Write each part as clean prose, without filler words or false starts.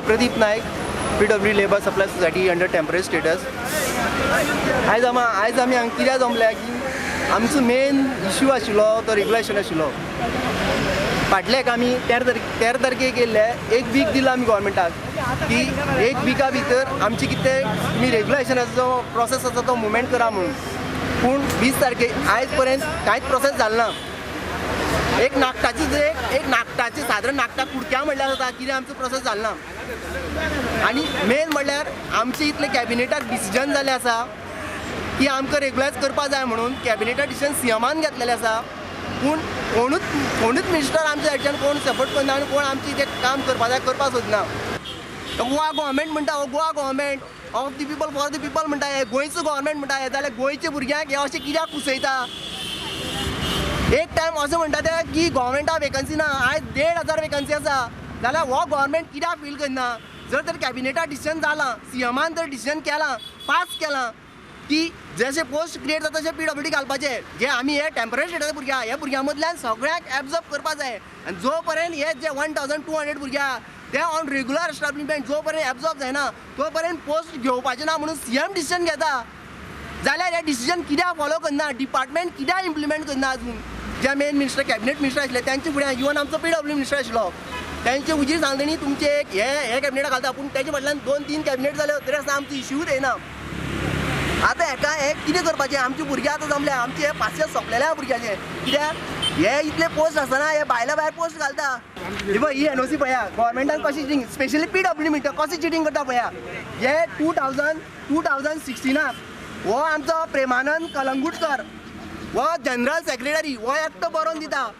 Pradeep Naik, PW labour supply society under temporary status. आयज आयज आमी हांगा कित्याक जमल्या की आमचो मेन इश्यू आशिल्लो तो रेगुलेशन आशिल्लो. फाटल्या एक आमी 13 तारखेक केल्ले एक वीक दिला आमी गोवोरमेंटाक की एक विका भितर आमची कितें तुमी रेगुलेशनाचो जो प्रोसेस आसा तो मुवमेंट करा म्हणून. पूण 20 तारखेक आयज पर्यंत कांयच प्रोसेस जालो ना. एक नाकटाची एक नाकटाची सादारण नाकटा कुडक्या म्हणल्यार जाता कितें आमचो प्रोसेस जालो ना. आनी मेन म्हणल्यार आमचे इतले कॅबिनेटाक डिसिजन जालें आसा की आमकां रेगुलायज करपा जाय म्हणून कॅबिनेटा डिसिजन सीएमान घेतलेलें आसा. पूण कोणूच मिनिस्टर आमच्या सायडच्यान कोण सपोर्ट करना आनी कोण आमची तें काम करपा जाय करपाक सोदना. गोवा गव्हर्मेंट म्हणटा, हो Goa government of the people for the people म्हणटा, हे गोंयचो गव्हर्मेंट म्हणटा, हे जाल्यार गोंयच्या भुरग्यांक हे अशें कित्याक पुसयता? एक टायम अशें म्हणटा ते की गव्हर्मेंटाक वेकन्सी ना, आयज 1500 वेकन्सी आसा, जाल्यार हो गव्हर्मेंट कित्याक फील करना? जर तर कॅबिनेटा डिसिजन जालां, सीएमान जर डिसिजन केलां, पास केलां की जशे पोस्ट क्रिएट जाता तशे पीडब्ल्यूडी घालपाचे, जे आमी हे टेम्पररी स्टेटस भुरग्यां ह्या भुरग्यां मदल्यान सगळ्यांक एब्जॉर्ब करपा जाय. आनी जो पर्यंत हे जे 1200 भुरगे आहा ते ऑन रेगुलर एस्टाब्लिशमेंट जो पर्यंत एब्जॉर्ब जायना तो पर्यंत पोस्ट घेवपाचे ना म्हणून सीएम डिसिजन घेता. जाल्यार हे डिसिजन कित्याक फॉलो करना? डिपार्टमेंट कित्याक इम्प्लिमेंट करना अजून? जे मेन मिनिस्टर कॅबिनेट मिनिस्टर आशिल्ले तेंचे फुडें इवन आमचो पीडब्ल्यू मिनिस्टर आशिल्लो तेंचे हुजीर सांगले न्ही तुमचे एक हे कॅबिनेटाक घालता, पूण तेजे फाटल्यान 2-3 कॅबिनेट जाल्यो तरी आसतना आमचो इश्यूच येना. आतां हेका हे कितें करपाचें? आमचे भुरगे आतां जमल्या, आमचे हे पासियेंस सोंपलेले आहा भुरग्याचे. कित्याक हे इतले पोस्ट आसतना हे भायल्या भायर पोस्ट घालता. ही पळय ही एनओसी पळया गव्हर्मेंटान कशी चिटींग, स्पेशली पीडब्ल्यू मिटर कशी चिटींग करता पळया. हे 2016 हो आमचो प्रेमानंद कलंगूटकर हो जनरल सेक्रेटरी हो एकटो बरोवन दिता.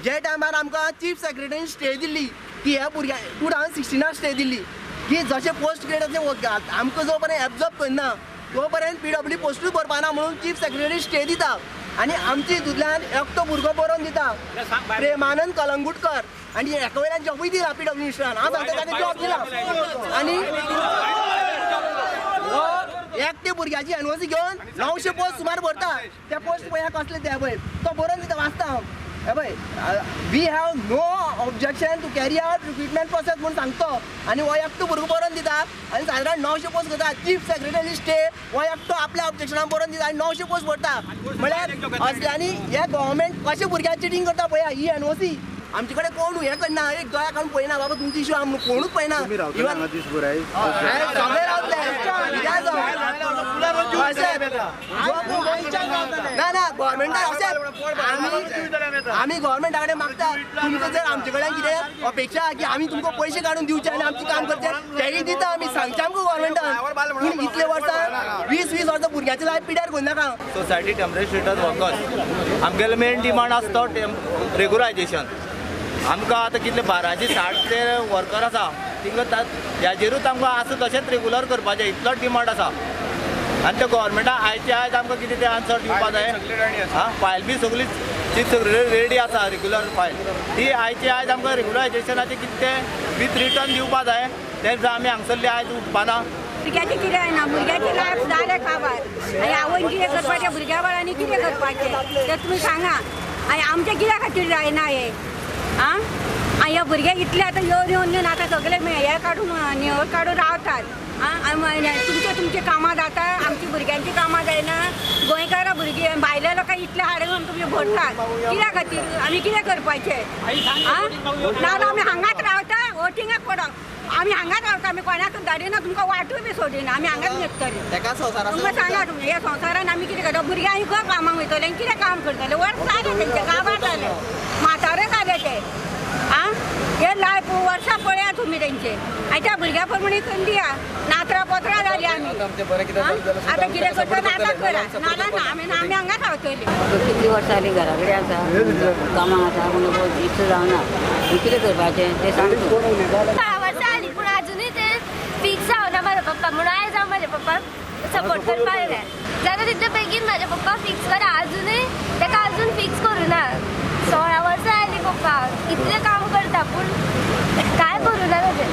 जे टायमार आमकां चीफ सेक्रेटरीन स्टे दिल्ली की ह्या भुरग्यांक 2016 स्टे दिल्ली की जशे पोस्ट क्रिएट जातले आमकां जो पर्यंत एब्जॉर्ब करना तो पर्यंत पीडब्ल्यू पोस्टूच भरपाना म्हणून चीफ सेक्रेटरी स्टे दिता. आनी आमची हितूंतल्यान एकटो भुरगो बरोवन दिता प्रेमानंद कलंगूटकर आनी हेका वयल्यान जॉबूय दिला पीडब्ल्यू मिनिस्टरान. हांव सांगता ताणें जॉब दिला. आनी हो एकटे भुरग्याची एनओसी घेवन 900 पोस्ट सुमार भरता. ते पोस्ट पळया कसले ते पळय तो बरोवन दिता, वाचता हांव. हे पळय, we have no objection to carry out recruitment process म्हूण सांगतो. आनी हो एकटो भुरगो बरोवन दिता आनी सादारण 900 पोस्ट करता. चीफ सेक्रेटरी स्टे हो एकटो आपल्या ऑब्जेक्शनान बरोवन दिता आनी 900 पोस्ट भरता. म्हळ्यार असल्यांनी हे गव्हर्मेंट कशें भुरग्यांक चिटींग करता पळया. ही एनओसी आमचे कडेन कोण हें करना, एक दोळ्या काडून पळयना बाबा तुमची इश्यू आम कोणूच पळयना. सगळे रावतले ना ना गव्हर्मेंटाक अशें आमी गव्हर्मेंटा कडेन मागता तुमकां जर आमचे कडेन कितें अपेक्षा आहा की आमी तुमकां पयशे काडून दिवचे आनी आमचें काम करचें तेंय दिता आमी, सांगचें आमकां गव्हर्मेंटान. पूण इतले वर्सां 20-20 वर्सां भुरग्यांचे लायफ पिड्यार करूं नाका. सोसायटी टेम्पररी स्टेटस वर्कर्स आमगेलो मेन डिमांड आसा तो रेगुलरायजेशन. आमकां आतां कितले 1260 ते वर्कर आसा तिंका ह्याजेरूच आमकां आसा तशेंच रेगुलर करपाचें इतलोच डिमांड आसा. आनी ते गव्हर्मेंटाक आयचे आयज आमकां कितें तें आन्सर दिवपा जाय. आं, फायल बी सगळी चीफ सेक्रेटरी रेडी आसा, रेगुलर फायल ती आयचे आयज आमकां रेगुलरायजेशनाचें कितें तें वीथ रिटर्न दिवपा जाय. तें आमी हांगसरले आयज उठपाना. भुरग्याचें कितें जायना, भुरग्याची लायफ जालें काबार. आनी आवयन कितें करपाचें, भुरग्या बाळांनी कितें करपाचें तें तुमी सांगा. आनी आमचें कित्या खातीर जायना हें? आं, आनी हे भुरगे इतले आतां येवन येवन येवन आतां सगळे हे काडून निवळ काडून रावतात. आं, तुमचे तुमची कामां जाता, आमची भुरग्यांची कामां जायना. गोंयकारां भुरगीं भायल्या लोकांक इतले हाडून तुमी भरतात कित्या खातीर? आमी कितें करपाचें? आं, ना आमी हांगाच रावता, वोटिंगाक पडोंक आमी हांगाच रावता. आमी कोणाक धाडिना, तुमकां वाटूय बी सोडिना, आमी हांगाच न्हिदतले. तुमकां सांगा तुमी ह्या संवसारान आमी कितें करता? भुरग्यां आनी खंय कामाक वयतले आनी कितें काम करतले? वर्स जालें तेंचें, काबार जालें, म्हातारे जाले ते. आं, हे लायफ वर्सां पळया तुमी तेंचे. आनी त्या भुरग्या प्रमाणे करून दिया. नातरां पोत्रां जालीं आमी. आतां कितें करता आतां करा, ना ना आमी आमी हांगाच रावतलीं. कितलीं वर्सां जालीं घरा कडेन आसा, कामाक आसा, पूण इत्सा जावना. कितें करपाचें तें सांग. 6 वर्सां जालीं पूण आजुनूय तें फिक्स जावना म्हाज्या पप्पा म्हणून आयज हांव म्हाज्या पप्पाक सपोर्ट करपाक जाय. जाता तितले बेगीन म्हाज्या पप्पा फिक्स करा. आजुनूय ताका अजून फिक्स करूं ना. 16 वर्सां जालीं पप्पा इतलें काम करता पूण कांय करूं ना ताजें.